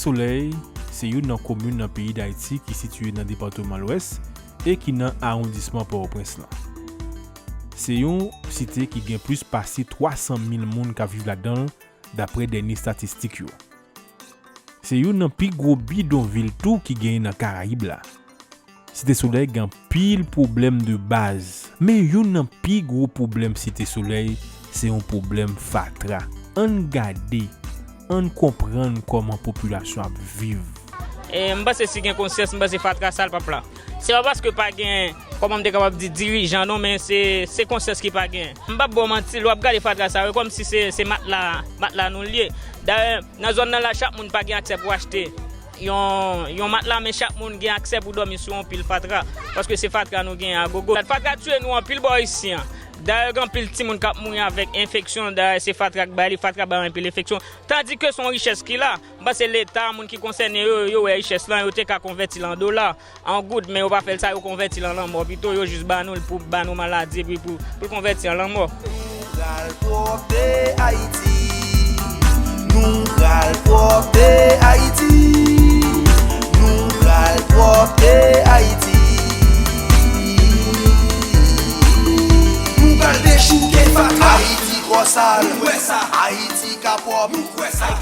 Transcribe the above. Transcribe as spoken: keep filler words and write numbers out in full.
Solèy se youn nan komin nan peyi Dayiti ki sitiye nan depatman Lwès e ki nan awondisman Pòtoprens lan. Se yon site ki gen plis pase twa san mil moun k ap viv ladan l, dapre dènye estatistik yo. Se youn nan pi gwo bidonvil tou ki genyen nan Karayib la. Site Solèy gen anpil pwoblèm de baz, men youn nan pi gwo pwoblèm Site Solèy se yon pwoblèm fatra. Ann gade, ann konprann kòman popilasyon ap viv. E m panse si gen konsyans, m panse fatra sa l p ap la. Se pa paske pa gen, kòman m te kapab di, dirijan non, men se se konsyans ki pa gen. M p ap ba w manti, lè w ap gade fatra sa yo, kòmsi se se matla matla nou l ye. Dayè, nan zòn nan la, chak moun pa gen aksè pou achte yon yon matla, men chak moun gen aksè pou dòmi sou yon pil fatra, paske se fatra nou genyen a gogo. Fatra tiye nou anpil bò isi an. Dayè, gen anpil timoun k ap mouri avèk enfeksyon, dayè se fatra k bay li, fatra bay anpil enfeksyon. Tandike se yon richès ki la. M panse Leta, moun ki konsène yo, yo wè richès lan, yo te ka konvèti l an dola, an goud, men yo pa fè l sa, yo konvèti l an lanmò pito, yo jis ba nou l pou ba nou maladi epi pou pou l konvèti an lanmò. Nou pral pwòpte Ayiti. Nou pral pwòpte Ayiti. Nou pral pwòpte Ayiti. Nou pral dechouke fatra. Ayiti twò sal. Nou kwè sa. Ayiti ka pwòp. Nou kwè sa.